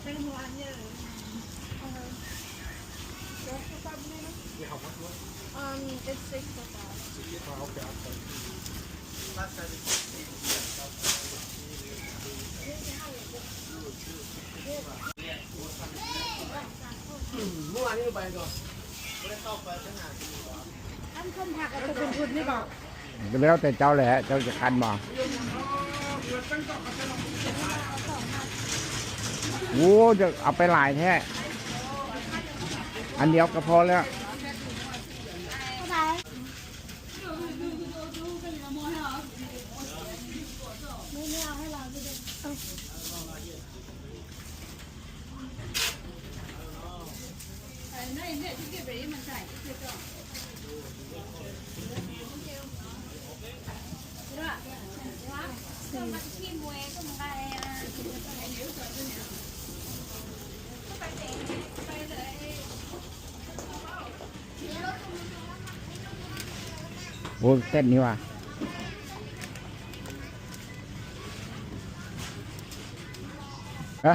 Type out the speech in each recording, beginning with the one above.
Same one, yeah. Uh-huh. Just the five minutes? Yeah, how much was it? Um, it's six oh five. Six oh five, okay, I'll pay. Last time it's sixteen, yeah, I'll pay. ເມື່ອວານນີ້ໄປກ່ອນ ບໍ່ໄດ້ເຂົ້າໄປຂະໜາດນີ້. ຄັນຄົນພັກກໍຈະບຸນໆນີ້ບໍ່? ກໍແລ້ວແຕ່ເຈົ້າແຫຼະ ເຈົ້າຈະຄັນບໍ່? ໂອ້ ຈະເອົາໄປຫຼາຍແທ້ ອັນດຽວກໍພໍແລ້ວ. ໂອ້ ເຕັ້ນນີ້ວ່າ ຮະ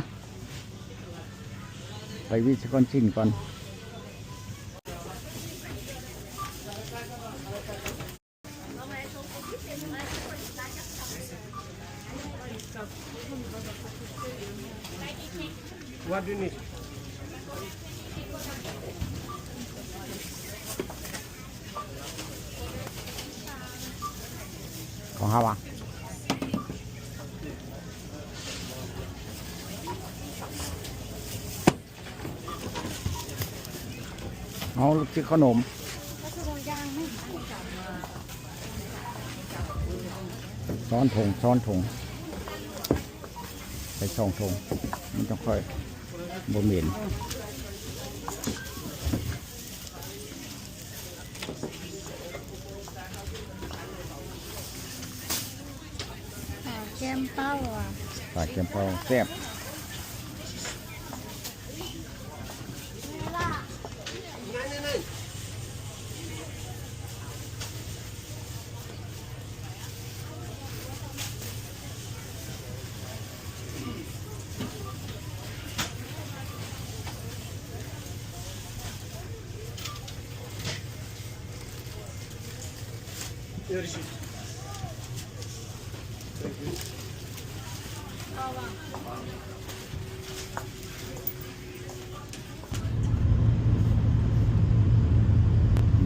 ໄປວິສຄອນຊິນກ່ອນ. What do you need? ຂອງເຮົາອະ ເອົາລູກຊິດຂະໜົມ ຊ້ອນຖົງ ຊ້ອນຖົງ ໃສ່ສອງຖົງ ມັນຈັ່ງຄ່ອຍບໍ່ເໝັນ. ປາແກ້ມເປົ້າອະ ປາແກ້ມເປົ້າແຊບ.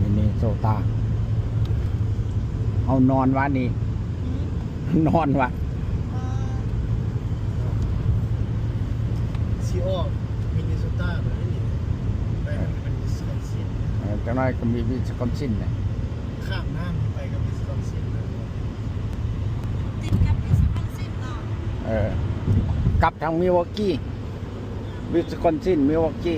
ມິນເນໂຊຕາ ເຮົານອນວານນີ້ ນອນວະ ຊິອອກມິນເນໂຊຕາໄປນີ້ ໄປ ໄປວິສຄອນຊິນ ເອີ ຈັກໜ້ອຍກໍມີວິສຄອນຊິນແຫຼະ ຂ້າມນ້ຳໄປກັບວິສຄອນຊິນ ຕິດກັບວິສຄອນຊິນເນາະ ເອີ ກັບທາງມິວວອກກີ ວິສຄອນຊິນ ມິວວອກກີ.